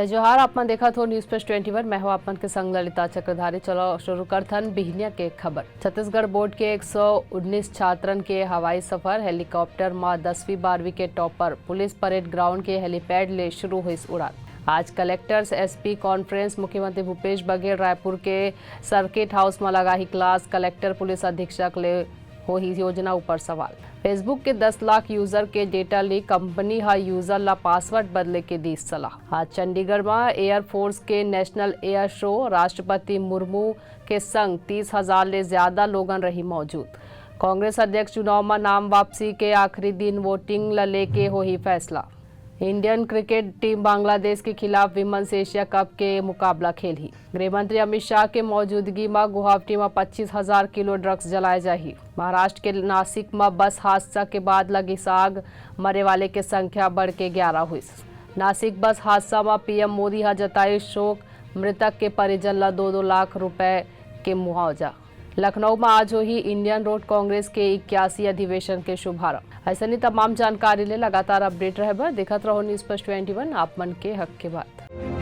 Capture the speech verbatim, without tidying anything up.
जोहार, आप मन देखत हो News Flash twenty one, मैं हूं आप मन के संग ललिता चक्रधारी। चलो शुरू करथन बिहनिया के खबर। छत्तीसगढ़ बोर्ड के एक सौ उन्नीस छात्रन के हवाई सफर, हेलीकॉप्टर म दसवीं बारहवीं के टॉपर, पुलिस परेड ग्राउंड के हेलीपैड ले शुरू होइस उड़ान। आज कलेक्टर्स एसपी कॉन्फ्रेंस, मुख्यमंत्री भूपेश बघेल रायपुर के सर्किट हाउस म लगाही क्लास, कलेक्टर पुलिस अधीक्षक ले होही योजना ऊपर सवाल। Facebook के दस लाख यूजर के डेटा लीक, कंपनी ह यूजर ला पासवर्ड बदले के दीस सलाह। आज चंडीगढ़ म एयरफोर्स के नेशनल एयर शो, राष्ट्रपति मुर्मू के संग तीस हजार ले ज्यादा लोगन रही मौजूद। कांग्रेस अध्यक्ष चुनाव म नाम वापसी के आखिरी दिन वोटिंग ल लेके होही फैसला। इंडियन क्रिकेट टीम बांग्लादेश के खिलाफ विमेंस एशिया कप के मुकाबला खेलही। गृह मंत्री अमित शाह के मौजूदगी म गुवाहाटी म पच्चीस हजार किलो ड्रग्स जलाए जाही। महाराष्ट्र के नासिक म बस हादसा के बाद लगिस आग, मरे वाले के संख्या बढ़ के ग्यारह होइस। नासिक बस हादसा म पीएम मोदी ह जताइस शोक, मृतक के परिजन ल दो दो लाख रुपए के मुआवजा। लखनऊ म आज होही इंडियन रोड कांग्रेस के इक्यासी अधिवेशन के शुभारंभ। अइसने तमाम जानकारी ले लगातार अपडेट रहे बर देखत रहो News Flash twenty one, आप मन के हक के बात।